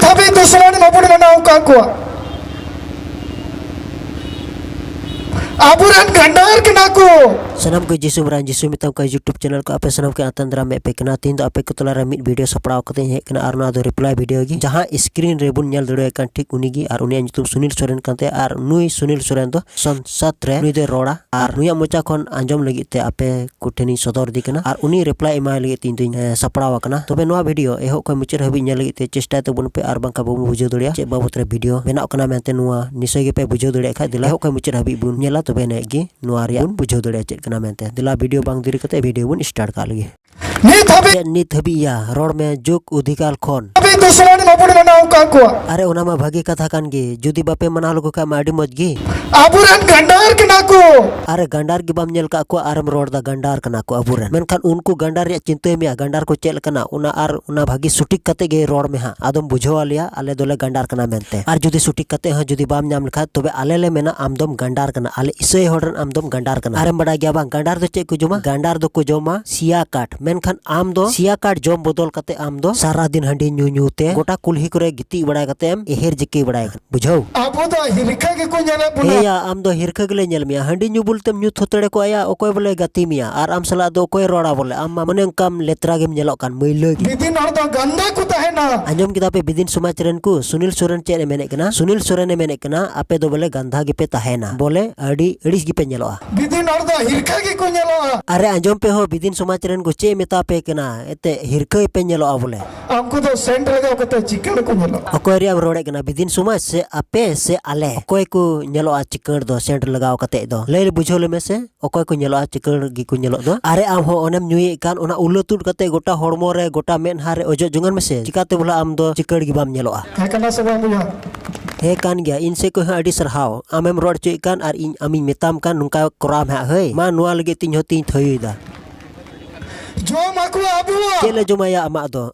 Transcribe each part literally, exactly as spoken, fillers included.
ᱦᱟᱹᱵᱤᱡ ᱫᱩᱥᱢᱟᱱ ᱵᱟᱵᱚᱱ ᱢᱟᱱᱟᱣ ᱟᱠᱟᱫ ᱠᱚᱣᱟ᱾ ᱟᱵᱚᱨᱮᱱ ᱜᱟᱱᱰᱟᱨ ᱠᱟᱱᱟ ᱠᱚ᱾ ᱥᱟᱱᱟᱢ ᱠᱚ ᱡᱤᱥᱩ ᱢᱟᱨᱟᱝ ᱡᱤᱥᱩ ᱢᱮᱛᱟᱢ ᱠᱟᱱ YouTube channel ᱠᱚ ᱟᱯᱮ ᱥᱟᱱᱟᱢ ᱠᱚ ᱟᱛᱟᱝ ᱫᱟᱨᱟᱢ ᱢᱮᱫ ᱯᱮ ᱠᱟᱱᱟ᱾ ᱛᱮᱦᱮᱧ ᱫᱚ ᱟᱯᱮ ᱠᱚ ᱛᱟᱞᱟᱨᱮ ᱢᱤᱫ video ᱥᱟᱯᱲᱟᱣ ᱠᱟᱛᱮ ᱤᱧ ᱦᱮᱡ ᱠᱟᱱᱟ, ᱟᱨ ᱱᱚᱣᱟ ᱫᱚ reply video ᱜᱮ, ᱡᱟᱦᱟᱸ screen ᱨᱮᱵᱚᱱ ᱧᱮᱞ ᱫᱟᱲᱮᱭᱟᱜ ᱠᱟᱱ ᱴᱷᱤᱠ ᱩᱱᱤ ᱜᱮ, ᱟᱨ ᱩᱱᱤᱭᱟᱜ ᱧᱩᱛᱩᱢ ᱥᱩᱱᱤᱞ ᱥᱚᱨᱮᱱ ᱠᱟᱱ ᱛᱟᱭᱟ, ᱟᱨ ᱱᱩᱭ ᱥᱩᱱᱤᱞ ᱥᱚᱨᱮᱱ ᱫᱚ ᱥᱚᱝᱥᱚᱫ ᱨᱮ ᱱᱩᱭ ᱫᱚᱭ ᱨᱚᱲᱟ, ᱟᱨ ᱱᱩᱭᱟᱜ ᱢᱚᱪᱟ ᱠᱷᱚᱱ ᱟᱸᱡᱚᱢ ᱞᱟᱹᱜᱤᱫ ᱛᱮ ᱟᱯᱮ ᱠᱚ ᱴᱷᱮᱱᱤᱧ ᱥᱚᱫᱚᱨ ᱤᱫᱤ ᱠᱟᱱᱟ, ᱟᱨ ᱩᱱᱤ reply ᱮᱢᱟᱭ ᱞᱟᱹᱜᱤᱫ ᱛᱮ ᱤᱧ ᱫᱚᱧ, ᱮ, ᱥᱟᱯᱲᱟᱣ ᱟᱠᱟᱱᱟ᱾ ᱛᱚᱵᱮ ᱱᱚᱣᱟ video ᱮᱦᱚᱵ ᱠᱷᱚᱱ ᱢᱩᱪᱟᱹᱫ ᱦᱟᱹᱵᱤᱡ ᱧᱮᱞ ᱞᱟᱹᱜᱤᱫ ᱛᱮ ᱪᱮᱥᱴᱟᱭ ᱛᱟᱵᱚᱱ ᱯᱮ, ᱟᱨ ᱵᱟᱝᱠᱷᱟᱱ ᱵᱟᱵᱚᱱ ᱵᱩᱡᱷᱟᱹᱣ ᱫᱟᱲᱮᱭᱟᱜᱼᱟ ᱪᱮᱫ ᱵᱟᱵᱚᱫ ᱨᱮ video ᱵᱮᱱᱟᱜ ᱠᱟᱱᱟ ᱢᱮᱱᱛᱮ᱾ ᱱᱚᱣᱟ ᱱᱤᱥᱪᱚᱭ ᱜᱮᱯᱮ ᱵᱩᱡᱷᱟᱹᱣ ᱫᱟᱲᱮᱭᱟᱜ ᱠᱷᱟᱡ, ᱫᱮᱞᱟ ᱮᱦᱚᱵ ᱠᱷᱚᱱ ᱢᱩᱪᱟᱹᱫ ᱦᱟᱹᱵᱤᱡ ᱵᱚᱱ ᱧᱮᱞᱟ, ᱛᱚᱵᱮ ᱟᱹᱱᱤᱡ ᱜᱮ ᱱᱚᱣᱟ ᱨᱮᱭᱟᱜ ᱵᱚᱱ ᱵᱩᱡᱷᱟᱹᱣ ᱫᱟᱲᱮᱭᱟᱜᱼᱟ ᱪᱮᱫ ᱠᱟᱱᱟ ᱢᱮᱱᱛᱮ᱾ ᱫᱮᱞᱟ video ᱵᱟᱝ ᱫᱮᱨᱤ ᱠᱟᱛᱮ video ᱵᱚᱱ start ᱠᱟᱜ ᱞᱮᱜᱮ᱾ ᱱᱤᱛ ᱦᱟᱹᱵᱤᱡ ᱪᱮᱫ ᱱᱤᱛ ᱦᱟᱹᱵᱤᱡ ᱭᱟ? ᱨᱚᱲ ᱢᱮ, ᱡᱳᱜᱽ ᱚᱫᱷᱤᱠᱟᱨ ᱠᱷᱚᱱ᱾ ᱦᱟᱹᱵᱤᱡ ᱫᱩᱥᱢᱟᱱ ᱵᱟᱵᱚᱱ ᱢᱟᱱᱟᱣ ᱟᱠᱟᱫ ᱠᱚᱣᱟ᱾ ᱟᱨᱮ, ᱚᱱᱟ ᱢᱟ ᱵᱷᱟᱹᱜᱤ ᱠᱟᱛᱷᱟ ᱠᱟᱱ ᱜᱮ, ᱡᱩᱫᱤ ᱵᱟᱯᱮ ᱢᱟᱱᱟᱣ ᱞᱮᱠᱚ ᱠᱷᱟᱡ ᱢᱟ ᱟᱹᱰᱤ ᱢᱚᱡᱽ ᱜᱮ᱾ ᱟᱵᱚᱨᱮᱱ ᱜᱟᱱᱰᱟᱨ ᱠᱟᱱᱟ ᱠᱚ᱾ ᱟᱨᱮ, ᱜᱟᱱᱰᱟᱨ ᱜᱮ ᱵᱟᱢ ᱧᱮᱞ ᱠᱟᱜ ᱠᱚᱣᱟ, ᱟᱨᱮᱢ ᱨᱚᱲ ᱫᱟ ᱜᱟᱱᱰᱟᱨ ᱠᱟᱱᱟ ᱠᱚ ᱟᱵᱚᱨᱮᱱ᱾ ᱢᱮᱱᱠᱷᱟᱱ ᱩᱱᱠᱩ ᱜᱟᱱᱰᱟᱨ ᱨᱮᱭᱟᱜ ᱪᱤᱱᱛᱟᱹᱭ ᱢᱮᱭᱟ, ᱜᱟᱱᱰᱟᱨ ᱠᱚ ᱪᱮᱫ ᱞᱮᱠᱟᱱᱟ, ᱚᱱᱟ ᱟᱨ ᱚᱱᱟ ᱵᱷᱟᱹᱜᱤ ᱥᱚᱴᱷᱤᱠ ᱠᱟᱛᱮ ᱜᱮ ᱨᱚᱲ ᱢᱮ ᱦᱟᱸᱜ, ᱟᱫᱚᱢ ᱵᱩᱡᱷᱟᱹᱣ ᱟᱞᱮᱭᱟ ᱟᱞᱮ ᱫᱚᱞᱮ ᱜᱟᱱᱰᱟᱨ ᱠᱟᱱᱟ ᱢᱮᱱᱛᱮ᱾ ᱟᱨ ᱡᱩᱫᱤ ᱥᱚᱴᱷᱤᱠ ᱠᱟᱛᱮ ᱦᱚᱸ ᱡᱩᱫᱤ ᱵᱟᱢ ᱧᱟᱢ ᱞᱮᱠᱷᱟᱡ, ᱛᱚᱵᱮ ᱟᱞᱮ ᱞᱮ ᱢᱮᱱᱟ ᱟᱢ ᱫᱚᱢ ᱜᱟᱱᱰᱟᱨ ᱠᱟᱱᱟ, ᱟᱞᱮ ᱤᱥᱟᱹᱭ ᱦᱚᱲ ᱨᱮᱱ ᱟᱢ ᱫᱚᱢ ᱜᱟᱱᱰᱟᱨ ᱠᱟᱱᱟ᱾ ᱟᱨᱮᱢ ᱵᱟᱰᱟᱭ ᱜᱮᱭᱟ ᱵᱟᱝ, ᱜᱟᱱᱰᱟᱨ ᱫᱚ ᱪᱮᱫ ᱠᱚ ᱡᱚᱢᱟ? ᱜᱟᱱᱰᱟᱨ ᱫᱚᱠᱚ ᱡᱚᱢᱟ ᱥᱤᱭᱟ ᱠᱟᱴ, ᱢᱮᱱᱠᱷᱟᱱ ᱟᱢ ᱫᱚ ᱥᱤᱭᱟ ᱠᱟᱴ ᱡᱚᱢ ᱵᱚᱫᱚᱞ ᱠᱟᱛᱮ ᱟᱢ ᱫᱚ ᱥᱟᱨᱟ ᱫᱤᱱ ᱦᱟᱺᱰᱤ ᱧᱩ ᱧᱩ ᱛᱮ ᱜᱚᱴᱟ ᱠᱩᱞᱦᱤ ᱠᱚᱨᱮ ᱜᱤᱛᱤᱡ ᱵᱟᱲᱟᱭ ᱠᱟᱛᱮ ᱮᱢ ᱮᱦᱮᱨ ᱡᱤᱠᱤ ᱵᱟᱲᱟᱭ ᱠᱟᱱᱟ, ᱵᱩᱡᱷᱟᱹᱣ? ᱟᱵᱚ ᱫᱚ ᱦᱤᱨᱠᱷᱟᱹ ᱜᱮᱠᱚ ᱧᱮᱞᱮᱫ ᱵᱚᱱᱟ᱾ ᱦᱮᱸᱭᱟ, ᱟᱢ ᱫᱚ ᱦᱤᱨᱠᱷᱟᱹ ᱜᱮᱞᱮ ᱧᱮᱞ ᱢᱮᱭᱟ, ᱦᱟᱺᱰᱤ ᱧᱩ ᱵᱩᱞ ᱛᱮᱢ ᱧᱩ ᱛᱷᱚᱛᱲᱮ ᱠᱚᱜᱼᱟ ᱭᱟ, ᱚᱠᱚᱭ ᱵᱚᱞᱮ ᱜᱟᱛᱮ ᱢᱮᱭᱟ? ᱟᱨ ᱟᱢ ᱥᱟᱞᱟᱜ ᱫᱚ ᱚᱠᱚᱭ ᱨᱚᱲᱟ ᱵᱚᱞᱮ? ᱟᱢ ᱢᱟ ᱢᱚᱱᱮ ᱚᱱᱠᱟᱢ ᱞᱮᱛᱨᱟ ᱜᱮᱢ ᱧᱮᱞᱚᱜ ᱠᱟᱱ, ᱢᱟᱹᱭᱞᱟᱹ ᱜᱮ᱾ ᱵᱤᱫᱤᱱ ᱦᱚᱲ ᱫᱚ ᱜᱟᱱᱫᱟ ᱠᱚ ᱛᱟᱦᱮᱱᱟ᱾ ᱟᱸᱡᱚᱢ ᱠᱮᱫᱟ ᱯᱮ, ᱵᱤᱫᱤᱱ ᱥᱚᱢᱟᱡᱽ ᱨᱮᱱ ᱠᱚ? ᱥᱩᱱᱤᱞ ᱥᱚᱨᱮᱱ ᱪᱮᱫ ᱮ ᱢᱮᱱᱮᱫ ᱠᱟᱱᱟ? ᱥᱩᱱᱤᱞ ᱥᱚᱨᱮᱱ ᱮ ᱢᱮᱱᱮᱫ ᱠᱟᱱᱟ, ᱟᱯᱮ ᱫᱚ ᱵᱚᱞᱮ ᱜᱟᱱᱫᱷᱟ ᱜᱮᱯᱮ ᱛᱟᱦᱮᱱᱟ, ᱵᱚᱞᱮ ᱟᱹᱰᱤ ᱟᱹᱲᱤᱥ ᱜᱮᱯᱮ ᱧᱮᱞᱚᱜᱼᱟ᱾ ᱵᱤᱫᱤᱱ ᱦᱚᱲ ᱫᱚ ᱦᱤᱨᱠᱷᱟᱹ ᱜᱮᱠᱚ ᱧᱮᱞᱚᱜᱼᱟ᱾ ᱟᱨᱮ, ᱟᱸᱡᱚᱢ ᱯᱮ ᱦᱚᱸ, ᱵᱤᱫᱤᱱ ᱥᱚᱢᱟᱡᱽ ᱨᱮᱱ ᱠᱚ ᱪᱮᱫ ᱮ ᱢᱮᱛᱟ ᱯᱮ ᱠᱟᱱᱟ? ᱮᱱᱛᱮ ᱦᱤᱨᱠᱷᱟᱹ ᱯᱮ ᱧᱮᱞᱚᱜᱼᱟ ᱵᱚᱞᱮ᱾ ᱩᱱᱠᱩ ᱫᱚ ᱥᱮᱱᱴ ᱞᱟᱜᱟᱣ ᱠᱟᱛᱮ ᱪᱤᱠᱟᱹᱲ ᱠᱚ ᱧᱮᱞᱚᱜᱼᱟ᱾ ᱚᱠᱚᱭ ᱨᱮᱭᱟᱜ ᱮᱢ ᱨᱚᱲᱮᱫ ᱠᱟᱱᱟ, ᱵᱤᱫᱤᱱ ᱥᱚᱢᱟᱡᱽ ᱥᱮ ᱟᱯᱮ ᱥᱮ ᱟᱞᱮ? ᱚᱠᱚᱭ ᱠᱚ ᱧᱮᱞᱚᱜᱼᱟ ᱪᱤᱠᱟᱹᱲ ᱫᱚ ᱥᱮᱱᱴ ᱞᱟᱜᱟᱣ ᱠᱟᱛᱮ ᱫᱚ? ᱞᱟᱹᱭ ᱵᱩᱡᱷᱟᱹᱣ ᱞᱮᱢᱮ ᱥᱮ᱾ ᱚᱠᱚᱭ ᱠᱚ ᱧᱮᱞᱚᱜᱼᱟ ᱪᱤᱠᱟᱹᱲ ᱜᱮᱠᱚ ᱧᱮᱞᱚᱜ ᱫᱚ? ᱟᱨᱮ, ᱟᱢ ᱦᱚᱸ ᱚᱱᱮᱢ ᱧᱩᱭᱮᱫ ᱠᱟᱱ, ᱚᱱᱟ ᱩᱞᱟᱹ ᱛᱩᱫ ᱠᱟᱛᱮ ᱜᱚᱴᱟ ᱦᱚᱲᱢᱚ ᱨᱮ, ᱜᱚᱴᱟ ᱢᱮᱫᱦᱟ ᱨᱮ ᱚᱡᱚᱜ ᱡᱚᱝᱟᱱ ᱢᱮᱥᱮ, ᱪᱤᱠᱟᱛᱮ ᱵᱚᱞᱮ ᱟᱢ ᱫᱚ ᱪᱤᱠᱟᱹᱲ ᱜᱮ ᱵᱟᱢ ᱧᱮᱞᱚᱜᱼᱟ? ᱦᱮᱸ ᱠᱟᱱᱟ ᱥᱮ ᱵᱟᱝ ᱵᱚᱭᱦᱟ? ᱦᱮᱸ ᱠᱟᱱ ᱜᱮᱭᱟ, ᱤᱧ ᱥᱮᱫ ᱠᱷᱚᱱ ᱦᱚᱸ ᱟᱹᱰᱤ ᱥᱟᱨᱦᱟᱣ᱾ ᱟᱢᱮᱢ ᱨᱚᱲ ᱦᱚᱪᱚᱭᱮᱫ ᱠᱟᱱ ᱟᱨ ᱤᱧ ᱟᱢᱤᱧ ᱢᱮᱛᱟᱢ ᱠᱟᱱ, ᱱᱚᱝᱠᱟ ᱠᱚᱨᱟᱣ ᱢᱮ ᱦᱟᱸᱜ ᱦᱟᱹᱭ᱾ ᱢᱟ, ᱱᱚᱣᱟ ᱞᱟᱹᱜᱤᱫ ᱛᱮ ᱤᱧ ᱦᱚᱸ ᱛᱤᱧ ᱛᱷᱟᱹᱭᱟᱹᱭᱮᱫᱟ᱾ ᱡᱚᱢ ᱟᱠᱚ ᱟᱵᱚᱣᱟᱜ᱾ ᱪᱮᱫ ᱞᱮ ᱡᱚᱢᱟᱭᱟ ᱟᱢᱟᱜ ᱫᱚ?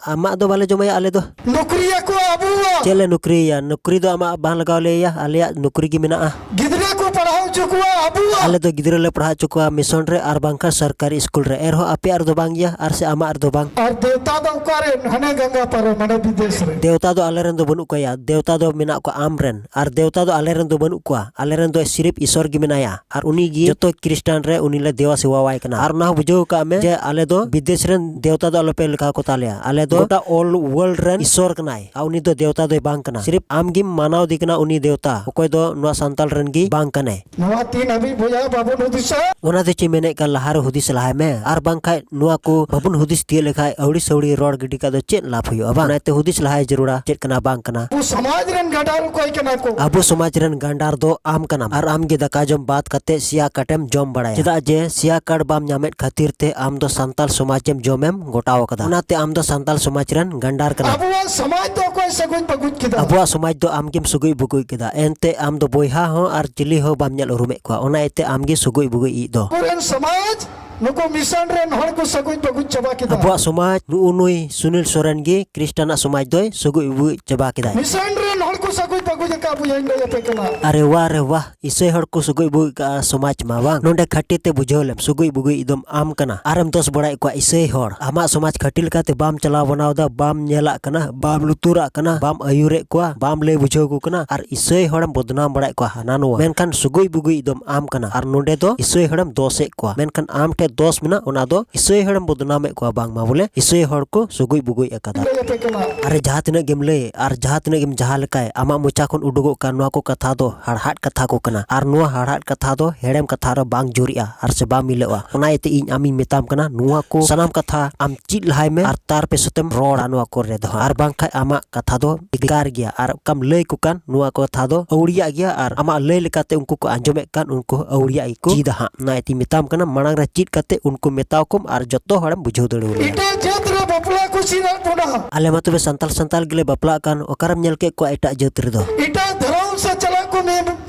ᱟᱢᱟᱜ ᱫᱚ ᱵᱟᱞᱮ ᱡᱚᱢᱟᱭᱟ ᱟᱞᱮ ᱫᱚ᱾ ᱱᱚᱠᱨᱤᱭᱟᱠᱚ ᱟᱵᱚᱣᱟᱜ᱾ ᱪᱮᱫ ᱞᱮ ᱱᱚᱠᱨᱤᱭᱟ? ᱱᱚᱠᱨᱤ ᱫᱚ ᱟᱢᱟᱜ ᱵᱟᱝ ᱞᱟᱜᱟᱣ ᱞᱮᱭᱟ, ᱟᱞᱮᱭᱟᱜ ᱱᱚᱠᱨᱤ ᱜᱮ ᱢᱮᱱᱟᱜᱼᱟ᱾ ᱜᱤᱫᱽᱨᱟᱹ ᱠᱚ ᱯᱟᱲᱦᱟᱣ ᱦᱚᱪᱚ ᱠᱚᱣᱟ ᱟᱵᱚᱣᱟᱜ᱾ ᱟᱞᱮ ᱫᱚ ᱜᱤᱫᱽᱨᱟᱹ ᱞᱮ ᱯᱟᱲᱦᱟᱣ ᱦᱚᱪᱚ ᱠᱚᱣᱟ ᱢᱤᱥᱚᱱ ᱨᱮ ᱟᱨ ᱵᱟᱝᱠᱷᱟᱱ ᱥᱚᱨᱠᱟᱨᱤ ᱥᱠᱩᱞ ᱨᱮ, ᱮᱱᱨᱮᱦᱚᱸ ᱟᱯᱮᱭᱟᱜ ᱨᱮᱫᱚ ᱵᱟᱝ ᱜᱮᱭᱟ ᱟᱨ ᱥᱮ ᱟᱢᱟᱜ ᱨᱮᱫᱚ ᱵᱟᱝ᱾ ᱟᱨ ᱫᱮᱣᱛᱟ ᱫᱚ ᱚᱠᱟᱨᱮ? ᱦᱟᱱᱮ ᱜᱟᱝᱜᱟ ᱯᱟᱨᱚᱢ, ᱦᱟᱱᱮ ᱵᱤᱫᱮᱥ ᱨᱮ᱾ ᱫᱮᱣᱛᱟ ᱫᱚ ᱟᱞᱮ ᱨᱮᱱ ᱫᱚ ᱵᱟᱹᱱᱩᱜ ᱠᱚᱣᱟ, ᱫᱮᱣᱛᱟ ᱫᱚ ᱢᱮᱱᱟᱜ ᱠᱚᱣᱟ ᱟᱢ ᱨᱮᱱ, ᱟᱨ ᱫᱮᱣᱛᱟ ᱫᱚ ᱟᱞᱮ ᱨᱮᱱ ᱫᱚ ᱵᱟᱹᱱᱩᱜ ᱠᱚᱣᱟ, ᱟᱞᱮ ᱨᱮᱱ ᱫᱚ ᱥᱤᱨᱤᱯ ᱤᱥᱚᱨ ᱜᱮ ᱢᱮᱱᱟᱭᱟ᱾ ᱟᱨ ᱩᱱᱤ ᱜᱮ ᱡᱚᱛᱚ ᱠᱷᱨᱤᱥᱴᱟᱱ ᱨᱮ ᱩᱱᱤ ᱞᱮ ᱫᱮᱣᱟ ᱥᱮᱵᱟᱣᱟᱭ ᱠᱟᱱᱟ᱾ ᱟᱨ ᱚᱱᱟ ᱦᱚᱸ ᱵᱩᱡᱷᱟᱹᱣ ᱠᱟᱜ ᱢᱮ ᱡᱮ ᱟᱞᱮ ᱫᱚ ᱵᱤᱫᱮᱥ ᱨᱮᱱ ᱫᱮᱣᱛᱟ ᱫᱚ ᱟᱞᱚᱯᱮ ᱞᱮᱠᱷᱟ ᱠᱚ ᱛᱟᱞᱮᱭᱟ᱾ ᱟᱞᱮ ᱫᱚ ᱜᱚᱴᱟ all world ᱨᱮᱱ ᱤᱥᱚᱨ ᱠᱟᱱᱟᱭ᱾ ᱟᱨ ᱩᱱᱤ ᱫᱚ ᱫᱮᱣᱛᱟ ᱫᱚᱭ ᱵᱟᱝ ᱠᱟᱱᱟ᱾ ᱥᱤᱨᱤᱯ ᱟᱢ ᱜᱮᱢ ᱢᱟᱱᱟᱣ ᱫᱮ ᱠᱟᱱᱟ ᱩᱱᱤ ᱫᱮᱣᱛᱟ, ᱚᱠᱚᱭ ᱫᱚ ᱱᱚᱣᱟ ᱥᱟᱱᱛᱟᱞ ᱨᱮᱱ ᱜᱮ ᱵᱟᱝ ᱠᱟᱱᱟᱭ᱾ ᱱᱚᱣᱟ ᱛᱤᱱ ᱦᱟᱹᱵᱤᱡ ᱵᱚᱭᱦᱟ ᱵᱟᱵᱚᱱ ᱦᱩᱫᱤᱥᱟ᱾ ᱚᱱᱟ ᱫᱚ ᱪᱮᱫ ᱢᱮᱱᱮᱫ ᱠᱟᱱ, ᱞᱟᱦᱟᱨᱮ ᱦᱩᱫᱤᱥ ᱞᱟᱦᱟᱭ ᱢᱮ, ᱟᱨ ᱵᱟᱝᱠᱷᱟᱡ ᱱᱚᱣᱟ ᱠᱚ ᱵᱟᱵᱚᱱ ᱦᱩᱫᱤᱥ ᱛᱤᱭᱳᱜ ᱞᱮᱠᱷᱟᱡ ᱟᱹᱣᱲᱤ ᱥᱟᱹᱣᱲᱤ ᱨᱚᱲ ᱜᱤᱰᱤ ᱠᱟᱜ ᱫᱚ ᱪᱮᱫ ᱞᱟᱵᱷ ᱦᱩᱭᱩᱜᱼᱟ ᱵᱟᱝ? ᱚᱱᱟᱛᱮ ᱦᱩᱫᱤᱥ ᱞᱟᱦᱟᱭ ᱡᱟᱹᱨᱩᱲᱟ, ᱪᱮᱫ ᱠᱟᱱᱟ ᱵᱟᱝ ᱠᱟᱱᱟ᱾ ᱟᱵᱚ ᱥᱚᱢᱟᱡᱽ ᱨᱮᱱ ᱜᱟᱰᱟᱨ ᱚᱠᱚᱭ ᱠᱟᱱᱟ ᱠᱚ? ᱟᱵᱚ ᱥᱚᱢᱟᱡᱽ ᱨᱮᱱ ᱜᱟᱱᱰᱟᱨ ᱫᱚ ᱟᱢ ᱠᱟᱱᱟᱢ, ᱟᱨ ᱟᱢ ᱜᱮ ᱫᱟᱠᱟ ᱡᱚᱢ ᱵᱟᱫ ᱠᱟᱛᱮ ᱥᱮᱭᱟ ᱠᱟᱴᱮᱢ ᱡᱚᱢ ᱵᱟᱲᱟᱭᱟ᱾ ᱪᱮᱫᱟᱜ ᱡᱮ ᱥᱮᱭᱟ ᱠᱟᱴ ᱵᱟᱢ ᱧᱟᱢᱮᱫ ᱠᱷᱟᱹᱛᱤᱨ ᱛᱮ ᱟᱢ ᱫᱚ ᱥᱟᱱᱛᱟᱞ ᱥᱚᱢᱟᱡᱽ ᱮᱢ ᱡᱚᱢᱮᱢ ᱜᱚᱴᱟᱣ ᱠᱟᱫᱟ᱾ ᱚᱱᱟᱛᱮ ᱟᱢ ᱫᱚ ᱥᱟᱱᱛᱟᱞ ᱥᱚᱢᱟᱡᱽ ᱨᱮᱱ ᱜᱟᱱᱰᱟᱨ ᱠᱟᱱᱟᱢ᱾ ᱟᱵᱚᱣᱟᱜ ᱥᱚᱢᱟᱡᱽ ᱫᱚ ᱚᱠᱚᱭ ᱥᱟᱹᱜᱩᱡ ᱵᱟᱹᱜᱩᱡ ᱠᱮᱫᱟ? ᱟᱵᱚᱣᱟᱜ ᱥᱚᱢᱟᱡᱽ ᱫᱚ ᱟᱢ ᱜᱮᱢ ᱥᱩᱜᱩᱡ ᱵᱩᱜᱩᱡ ᱠᱮᱫᱟ᱾ ᱮᱱᱛᱮ ᱟᱢ ᱫᱚ ᱵᱚᱭᱦᱟ ᱦᱚᱸ ᱟᱨ ᱪᱤᱞᱤ ᱦᱚᱸ ᱵᱟᱢ ᱧᱮᱞ ᱩᱨᱩᱢᱮᱫ ᱠᱚᱣᱟ, ᱚᱱᱟ ᱤᱭᱟᱹᱛᱮ ᱟᱢ ᱜᱮ ᱥᱩᱜᱩᱡ ᱵᱩᱜᱩᱡ ᱤᱡ ᱫᱚ᱾ ᱟᱵᱚᱨᱮᱱ ᱥᱚᱢᱟᱡᱽ ᱱᱩᱠᱩ ᱢᱤᱥᱚᱱ ᱨᱮᱱ ᱦᱚᱲ ᱠᱚ ᱥᱟᱹᱜᱩᱡ ᱵᱟᱹᱜᱩᱡ ᱪᱟᱵᱟ ᱠᱮᱫᱟ᱾ ᱟᱵᱚᱣᱟᱜ ᱥᱚᱢᱟᱡᱽ ᱱᱩᱜᱼᱩ ᱱᱩᱭ ᱥᱩᱱᱤᱞ ᱥᱚᱨᱮᱱ ᱜᱮ ᱠᱷᱨᱤᱥᱴᱟᱱᱟᱜ ᱥᱚᱢᱟᱡᱽ ᱫᱚᱭ ᱥᱩᱜᱩᱡ ᱵᱩᱜᱩᱡ ᱪᱟᱵᱟ ᱠᱮᱫᱟᱭ᱾ ᱢᱤᱥᱚᱱ ᱨᱮᱱ ᱦᱚᱲ ᱠᱚ ᱥᱟᱹᱜᱩᱡ ᱵᱟᱹᱜᱩᱡ ᱟᱠᱟᱫ ᱵᱚᱭᱦᱟᱧ ᱞᱟᱹᱭ ᱟᱯᱮ ᱠᱟᱱᱟ᱾ ᱟᱨᱮ ᱣᱟ ᱨᱮ ᱣᱟ, ᱤᱥᱟᱹᱭ ᱦᱚᱲ ᱠᱚ ᱥᱩᱜᱩᱡ ᱵᱩᱜᱩᱡ ᱠᱟᱜᱼᱟ ᱥᱚᱢᱟᱡᱽ ᱢᱟ ᱵᱟᱝ᱾ ᱱᱚᱰᱮ ᱠᱷᱟᱹᱴᱤ ᱛᱮ ᱵᱩᱡᱷᱟᱹᱣ ᱞᱮᱢ, ᱥᱩᱜᱩᱡ ᱵᱩᱜᱩᱡ ᱫᱚᱢ ᱟᱢ ᱠᱟᱱᱟ᱾ ᱟᱨᱮᱢ ᱫᱚᱥ ᱵᱟᱲᱟᱭᱮᱫ ᱠᱚᱣᱟ ᱤᱥᱟᱹᱭ ᱦᱚᱲ᱾ ᱟᱢᱟᱜ ᱥᱚᱢᱟᱡᱽ ᱠᱷᱟᱹᱴᱤ ᱞᱮᱠᱟᱛᱮ ᱵᱟᱢ ᱪᱟᱞᱟᱣ ᱵᱟᱱᱟᱣ ᱫᱟ, ᱵᱟᱢ ᱧᱮᱞᱟᱜ ᱠᱟᱱᱟ, ᱵᱟᱢ ᱞᱩᱛᱩᱨᱟᱜ ᱠᱟᱱᱟ, ᱵᱟᱢ ᱟᱹᱭᱩᱨᱮᱫ ᱠᱚᱣᱟ, ᱵᱟᱢ ᱞᱟᱹᱭ ᱵᱩᱡᱷᱟᱹᱣ ᱠᱚ ᱠᱟᱱᱟ, ᱟᱨ ᱤᱥᱟᱹᱭ ᱦᱚᱲᱮᱢ ᱵᱚᱫᱱᱟᱢ ᱵᱟᱲᱟᱭᱮᱫ ᱠᱚᱣᱟ ᱦᱟᱱᱟ ᱱᱚᱣᱟ᱾ ᱢᱮᱱᱠᱷᱟᱱ ᱥᱩᱜᱩᱡ ᱵᱩᱜᱩᱡ ᱫᱚᱢ ᱟᱢ ᱠᱟᱱᱟ, ᱟᱨ ᱱᱚᱰᱮ ᱫᱚ ᱤᱥᱟᱹᱭ ᱦᱚᱲᱮᱢ ᱫᱚᱥᱮᱫ ᱠᱚᱣᱟ, ᱢᱮᱱᱠᱷᱟᱱ ᱟᱢ ᱴᱷᱮᱱ ᱫᱚᱥ ᱢᱮᱱᱟᱜ, ᱚᱱᱟ ᱫᱚ ᱤᱥᱟᱹᱭ ᱦᱚᱲᱮᱢ ᱵᱚᱫᱱᱟᱢᱮᱫ ᱠᱚᱣᱟ, ᱵᱟᱝᱢᱟ ᱵᱚᱞᱮ ᱤᱥᱟᱹᱭ ᱦᱚᱲ ᱠᱚ ᱥᱩᱜᱩᱡ ᱵᱩᱜᱩᱡ ᱟᱠᱟᱫᱟ᱾ ᱞᱟᱹᱭ ᱟᱯᱮ ᱠᱟᱱᱟ᱾ ᱟᱨᱮ ᱡᱟᱦᱟᱸ ᱛᱤᱱᱟᱹᱜ ᱜᱮᱢ ᱞᱟᱹᱭ ᱟᱨ ᱡᱟᱦᱟᱸ ᱛᱤᱱᱟᱹᱜ ᱜᱮᱢ ᱡᱟᱦᱟᱸ ᱞᱮᱠᱟᱭ, ᱟᱢᱟᱜ ᱢᱚᱪᱟ ᱠᱷᱚᱱ ᱩᱰᱩᱠᱚᱜ ᱠᱟᱱ ᱱᱚᱣᱟ ᱠᱚ ᱠᱟᱛᱷᱟ ᱫᱚ ᱦᱟᱲᱦᱟᱫ ᱠᱟᱛᱷᱟ ᱠᱚ ᱠᱟᱱᱟ, ᱟᱨ ᱱᱚᱣᱟ ᱦᱟᱲᱦᱟᱫ ᱠᱟᱛᱷᱟ ᱫᱚ ᱦᱮᱲᱮᱢ ᱠᱟᱛᱷᱟ ᱨᱮ ᱵᱟᱝ ᱡᱩᱨᱤᱜᱼᱟ ᱟᱨ ᱥᱮ ᱵᱟᱝ ᱢᱤᱞᱟᱹᱜᱼᱟ᱾ ᱚᱱᱟ ᱤᱭᱟᱹᱛᱮ ᱤᱧ ᱟᱢᱤᱧ ᱢᱮᱛᱟᱢ ᱠᱟᱱᱟ, ᱱᱚᱣᱟ ᱠᱚ ᱥᱟᱱᱟᱢ ᱠᱟᱛᱷᱟ ᱟᱢ ᱪᱮᱫ ᱞᱟᱦᱟᱭ ᱢᱮ ᱟᱨ ᱛᱟᱨ ᱯᱮ ᱥᱚᱛᱮᱢ ᱨᱚᱲᱟ ᱱᱚᱣᱟ ᱠᱚᱨᱮ ᱫᱚ ᱦᱟᱸᱜ, ᱟᱨ ᱵᱟᱝᱠᱷᱟᱡ ᱟᱢᱟᱜ ᱠᱟᱛᱷᱟ ᱫᱚ ᱵᱮᱠᱟᱨ ᱜᱮᱭᱟ ᱟᱨ ᱚᱠᱟᱢ ᱞᱟᱹᱭ ᱠᱚ ᱠᱟᱱ ᱱᱚᱣᱟ ᱠᱚ ᱠᱟᱛᱷᱟ ᱫᱚ ᱟᱹᱣᱲᱤᱭᱟᱜ ᱜᱮᱭᱟ ᱟᱨ ᱟᱢᱟᱜ ᱞᱟᱹᱭ ᱞᱮᱠᱟᱛᱮ ᱩᱱᱠᱩ ᱠᱚ ᱟᱸᱡᱚᱢᱮᱫ ᱠᱟᱱ ᱩᱱᱠᱩ ᱟᱹᱣᱲᱤᱭᱟᱜ ᱜᱮᱠᱚ ᱪᱮᱫᱟ ᱦᱟᱸᱜ᱾ ᱚᱱᱟ ᱤᱭᱟᱹᱛᱮᱧ ᱢᱮᱛᱟᱢ ᱠᱟᱱᱟ, ᱢᱟᱲᱟᱝ ᱨᱮ ᱪᱮᱫ ᱠᱟᱛᱮ ᱩᱱᱠᱩ ᱢᱮᱛᱟᱣ ᱠᱚᱢ ᱟᱨ ᱡᱚᱛᱚ ᱦᱚᱲᱮᱢ ᱵᱩᱡᱷᱟᱹᱣ ᱫᱟᱲᱮᱣᱟᱞᱮᱭᱟ᱾ ᱮᱴᱟᱜ ᱡᱟᱹᱛ ᱨᱮ ᱵᱟᱯᱞᱟ ᱠᱚ ᱪᱮᱫ ᱟᱫ ᱵᱚᱱᱟ᱾ ᱟᱞᱮ ᱢᱟ ᱛᱚᱵᱮ ᱥᱟᱱᱛᱟᱞ ᱥᱟᱱᱛᱟᱞ ᱜᱮᱞᱮ ᱵᱟᱯᱞᱟᱜ ᱠᱟᱱ, ᱚᱠᱟᱨᱮᱢ ᱧᱮᱞ ᱠᱮᱫ ᱠᱚᱣᱟ ᱮᱴᱟᱜ ᱡᱟᱹᱛ ᱨᱮᱫᱚ? ᱮᱴᱟᱜ ᱫᱷᱚᱨᱚᱢ ᱥᱮ ᱪᱟᱞᱟᱜ ᱠᱚ ᱢᱮ,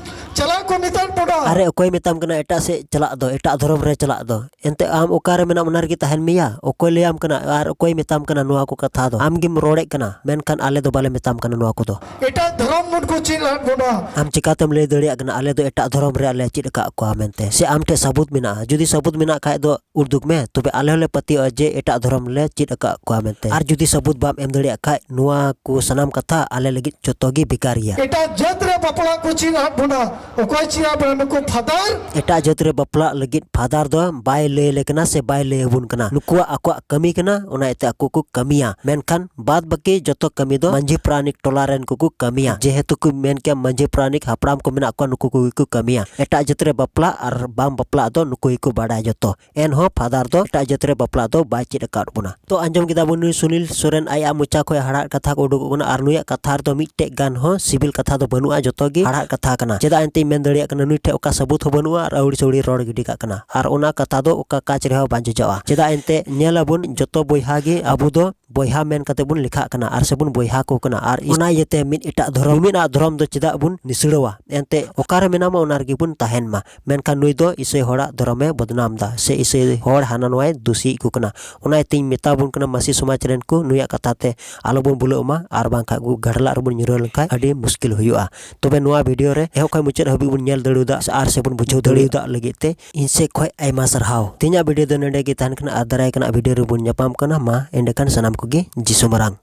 ᱪᱟᱞᱟᱜ ᱠᱚ ᱢᱮᱛᱟᱫ ᱵᱚᱱᱟ᱾ ᱟᱨᱮ, ᱚᱠᱚᱭ ᱢᱮᱛᱟᱢ ᱠᱟᱱᱟ ᱮᱴᱟᱜ ᱥᱮᱫ ᱪᱟᱞᱟᱜ ᱫᱚ, ᱮᱴᱟᱜ ᱫᱷᱚᱨᱚᱢ ᱨᱮ ᱪᱟᱞᱟᱜ ᱫᱚ? ᱮᱱᱛᱮ ᱟᱢ ᱚᱠᱟᱨᱮ ᱢᱮᱱᱟᱢ ᱚᱱᱟ ᱨᱮᱜᱮ ᱛᱟᱦᱮᱱ ᱢᱮᱭᱟ᱾ ᱚᱠᱚᱭ ᱞᱟᱹᱭᱟᱢ ᱠᱟᱱᱟ ᱟᱨ ᱚᱠᱚᱭ ᱢᱮᱛᱟᱢ ᱠᱟᱱᱟ ᱱᱚᱣᱟ ᱠᱚ ᱠᱟᱛᱷᱟ ᱫᱚ? ᱟᱢ ᱜᱮᱢ ᱨᱚᱲᱮᱫ ᱠᱟᱱᱟ, ᱢᱮᱱᱠᱷᱟᱱ ᱟᱞᱮ ᱫᱚ ᱵᱟᱞᱮ ᱢᱮᱛᱟᱢ ᱠᱟᱱᱟ ᱱᱚᱣᱟ ᱠᱚᱫᱚ᱾ ᱮᱴᱟᱜ ᱫᱷᱚᱨᱚᱢ ᱵᱚᱱ ᱠᱚ ᱪᱮᱫ ᱟᱫ ᱵᱚᱱᱟ᱾ ᱟᱢ ᱪᱤᱠᱟᱛᱮᱢ ᱞᱟᱹᱭ ᱫᱟᱲᱮᱭᱟᱜ ᱠᱟᱱᱟ ᱟᱞᱮ ᱫᱚ ᱮᱴᱟᱜ ᱫᱷᱚᱨᱚᱢ ᱨᱮ ᱟᱞᱮ ᱪᱮᱫ ᱟᱠᱟᱫ ᱠᱚᱣᱟ ᱢᱮᱱᱛᱮ? ᱥᱮ ᱟᱢ ᱴᱷᱮᱱ ᱥᱟᱹᱵᱩᱛ ᱢᱮᱱᱟᱜᱼᱟ? ᱡᱩᱫᱤ ᱥᱟᱹᱵᱩᱛ ᱢᱮᱱᱟᱜ ᱠᱷᱟᱡ ᱫᱚ ᱩᱫᱩᱜ ᱢᱮ, ᱛᱚᱵᱮ ᱟᱞᱮ ᱦᱚᱸᱞᱮ ᱯᱟᱹᱛᱭᱟᱹᱜᱼᱟ ᱡᱮ ᱮᱴᱟᱜ ᱫᱷᱚᱨᱚᱢ ᱞᱮ ᱪᱮᱫ ᱟᱠᱟᱫ ᱠᱚᱣᱟ ᱢᱮᱱᱛᱮ᱾ ᱟᱨ ᱡᱩᱫᱤ ᱥᱟᱹᱵᱩᱛ ᱵᱟᱢ ᱮᱢ ᱫᱟᱲᱮᱭᱟᱜ ᱠᱷᱟᱡ, ᱱᱚᱣᱟ ᱠᱚ ᱥᱟᱱᱟᱢ ᱠᱟᱛᱷᱟ ᱟᱞᱮ ᱞᱟᱹᱜᱤᱫ ᱡᱚᱛᱚ ᱜᱮ ᱵᱮᱠᱟᱨ ᱜᱮᱭᱟ᱾ ᱮᱴᱟᱜ ᱡᱟᱹᱛ ᱨᱮ ᱵᱟᱯᱞᱟ ᱠᱚ ᱪᱮᱫ ᱟᱫ ᱵᱚᱱᱟ᱾ ᱚᱠᱚᱭ ᱪᱮᱫ ᱟᱫ ᱵᱚᱱᱟ? ᱱᱩᱠᱩ ᱯᱷᱟᱫᱟᱨ᱾ ᱮᱴᱟᱜ ᱡᱟᱹᱛ ᱨᱮ ᱵᱟᱯᱞᱟᱜ ᱞᱟᱹᱜᱤᱫ ᱯᱷᱟᱫᱟᱨ ᱫᱚ ᱵᱟᱭ ᱞᱟᱹᱭ ᱟᱞᱮ ᱠᱟᱱᱟ ᱥᱮ ᱵᱟᱭ ᱞᱟᱹᱭ ᱟᱵᱚᱱ ᱠᱟᱱᱟ᱾ ᱱᱩᱠᱩᱣᱟᱜ ᱟᱠᱚᱣᱟᱜ ᱠᱟᱹᱢᱤ ᱠᱟᱱᱟ, ᱚᱱᱟ ᱤᱭᱟᱹᱛᱮ ᱟᱠᱚ ᱠᱚ ᱠᱟᱹᱢᱤᱭᱟ᱾ ᱢᱮᱱᱠᱷᱟᱱ ᱵᱟᱫ ᱵᱟᱹᱠᱤ ᱡᱚᱛᱚ ᱠᱟᱹᱢᱤ ᱫᱚ ᱢᱟᱹᱡᱷᱤ ᱯᱟᱨᱟᱱᱤᱠ ᱴᱚᱞᱟ ᱨᱮᱱ ᱠᱚᱠᱚ ᱠᱟᱹᱢᱤᱭᱟ᱾ ᱡᱮᱦᱮᱛᱩ ᱠᱚ ᱢᱮᱱ ᱠᱮᱭᱟ ᱢᱟᱹᱡᱷᱤ ᱯᱟᱨᱟᱱᱤᱠ ᱦᱟᱯᱲᱟᱢ ᱠᱚ ᱢᱮᱱᱟᱜ ᱠᱚᱣᱟ, ᱱᱩᱠᱩ ᱠᱚᱜᱮ ᱠᱚ ᱠᱟᱹᱢᱤᱭᱟ᱾ ᱮᱴᱟᱜ ᱡᱟᱹᱛ ᱨᱮ ᱵᱟᱯᱞᱟᱜ ᱟᱨ ᱵᱟᱢ ᱵᱟᱯᱞᱟᱜ ᱫᱚ ᱱᱩᱠᱩ ᱜᱮᱠᱚ ᱵᱟᱰᱟᱭ ᱡᱚᱛᱚ᱾ ᱮᱱᱦᱚᱸ ᱯᱷᱟᱫᱟᱨ ᱫᱚ ᱮᱴᱟᱜ ᱡᱟᱹᱛ ᱨᱮ ᱵᱟᱯᱞᱟᱜ ᱫᱚ ᱵᱟᱭ ᱪᱮᱫ ᱟᱠᱟᱫ ᱵᱚᱱᱟ᱾ ᱛᱚ ᱟᱸᱡᱚᱢ ᱠᱮᱫᱟ ᱵᱚᱱ ᱱᱩᱭ ᱥᱩᱱᱤᱞ ᱥᱚᱨᱮᱱ ᱟᱭᱟᱜ ᱢᱚᱪᱟ ᱠᱷᱚᱱ ᱦᱟᱲᱟᱜ ᱠᱟᱛᱷᱟ ᱠᱚ ᱩᱰᱩᱠᱚᱜ ᱠᱟᱱᱟ, ᱟᱨ ᱱᱩᱭᱟᱜ ᱠᱟᱛᱷᱟ ᱨᱮᱫᱚ ᱢᱤᱫᱴᱮᱡ ᱜᱟᱱ ᱦᱚᱸ ᱥᱤᱵᱤᱞ ᱠᱟᱛᱷᱟ ᱫᱚ ᱵᱟᱹᱱᱩᱜᱼᱟ, ᱡᱚᱛᱚ ᱜᱮ ᱦᱟᱲᱟᱜ ᱠᱟᱛᱷᱟ ᱠᱟᱱᱟ᱾ ᱪᱮᱫᱟᱜ ᱮᱱᱛᱮᱧ ᱢᱮᱱ ᱫᱟᱲᱮᱭᱟᱜ ᱠᱟᱱᱟ, ᱱᱩᱭ ᱴᱷᱮᱡ ᱚᱠᱟ ᱥᱟᱹᱵᱩᱛ ᱦᱚᱸ ᱵᱟᱹᱱᱩᱜᱼᱟ ᱟᱨ ᱟᱹᱣᱲᱤ ᱥᱟᱹᱣᱲᱤ ᱨᱚᱲ ᱜᱤᱰᱤ ᱠᱟᱜ ᱠᱟᱱᱟ, ᱟᱨ ᱚᱱᱟ ᱠᱟᱛᱷᱟ ᱫᱚ ᱚᱠᱟ ᱠᱟᱸᱪ ᱨᱮᱦᱚᱸ ᱵᱟᱝ ᱡᱚᱡᱟᱜᱼᱟ᱾ ᱪᱮᱫᱟᱜ ᱮᱱᱛᱮ ᱧᱮᱞ ᱟᱵᱚᱱ ᱡᱚᱛᱚ ᱵᱚᱭᱦᱟ ᱜᱮ ᱟᱵᱚ ᱫᱚ ᱵᱚᱭᱦᱟ ᱢᱮᱱ ᱠᱟᱛᱮ ᱵᱚᱱ ᱞᱮᱠᱷᱟᱜ ᱠᱟᱱᱟ ᱟᱨ ᱥᱮᱵᱚᱱ ᱵᱚᱭᱦᱟ ᱠᱚ ᱠᱟᱱᱟ᱾ ᱟᱨ ᱚᱱᱟ ᱤᱭᱟᱹᱛᱮ ᱢᱤᱫ ᱮᱴᱟᱜ ᱫᱷᱚᱨᱚᱢ, ᱢᱤᱢᱤᱫᱟᱜ ᱫᱷᱚᱨᱚᱢ ᱫᱚ ᱪᱮᱫᱟᱜ ᱵᱚᱱ ᱱᱤᱥᱲᱟᱹᱣᱟ? ᱮᱱᱛᱮ ᱚᱠᱟᱨᱮ ᱢᱮᱱᱟᱢᱟ ᱚᱱᱟ ᱨᱮᱜᱮ ᱵᱚᱱ ᱛᱟᱦᱮᱱ ᱢᱟ᱾ ᱢᱮᱱᱠᱷᱟᱱ ᱱᱩᱭ ᱫᱚ ᱤᱥᱟᱹᱭ ᱦᱚᱲᱟᱜ ᱫᱷᱚᱨᱚᱢᱮ ᱵᱚᱫᱱᱟᱢ ᱫᱟ, ᱥᱮ ᱤᱥᱟᱹᱭ ᱦᱚᱲ ᱦᱟᱱᱟ ᱱᱚᱣᱟᱭ ᱫᱩᱥᱤᱭᱮᱫ ᱠᱚ ᱠᱟᱱᱟ᱾ ᱚᱱᱟ ᱤᱭᱟᱹᱛᱮᱧ ᱢᱮᱛᱟ ᱵᱚᱱ ᱠᱟᱱᱟ ᱢᱟᱹᱥᱤ ᱥᱚᱢᱟᱡᱽ ᱨᱮᱱ ᱠᱚ, ᱱᱩᱭᱟᱜ ᱠᱟᱛᱷᱟ ᱛᱮ ᱟᱞᱚ ᱵᱚᱱ ᱵᱩᱞᱟᱹᱜ ᱢᱟ, ᱟᱨ ᱵᱟᱝᱠᱷᱟᱱ ᱜᱟᱰᱞᱟᱜ ᱨᱮᱵᱚᱱ ᱧᱩᱨᱦᱟᱹ ᱞᱮᱱᱠᱷᱟᱱ ᱟᱹᱰᱤ ᱢᱩᱥᱠᱤᱞ ᱦᱩᱭᱩᱜᱼᱟ᱾ ᱛᱚᱵᱮ ᱱᱚᱣᱟ ᱵᱷᱤᱰᱤᱭᱳ ᱨᱮ ᱮᱦᱚᱵ ᱠᱷᱚᱱ ᱢᱩᱪᱟᱹᱫ ᱦᱟᱹᱵᱤᱡ ᱵᱚᱱ ᱧᱮᱞ ᱫᱟᱲᱮᱭᱟᱫᱟ ᱟᱨ ᱥᱮᱵᱚᱱ ᱵᱩᱡᱷᱟᱹᱣ ᱫᱟᱲᱮᱭᱟᱫᱟ ᱞᱟᱹᱜᱤᱫ ᱛᱮ ᱤᱧ ᱥᱮᱫ ᱠᱷᱚᱱ ᱟᱭᱢᱟ ᱥᱟᱨᱦᱟᱣ᱾ ᱛᱮᱦᱮᱧᱟᱜ ᱵᱷᱤᱰᱤᱭᱳ ᱫᱚ ᱱᱚᱰᱮ ᱜᱮ ᱛᱟᱦᱮᱱ ᱠᱟᱱᱟ, ᱟᱨ ᱫᱟᱨᱟᱭ ᱠᱟᱱᱟ ᱵᱷᱤᱰᱤᱭᱳ ᱨᱮᱵᱚᱱ ᱧᱟᱯᱟᱢ ᱠᱟᱱᱟ᱾ ᱢᱟ ᱮᱸᱰᱮᱠᱷᱟᱱ ᱥᱟᱱᱟᱢ ᱠᱚᱜᱮ ᱡᱤᱥᱩ ᱢᱟᱨᱟᱝ᱾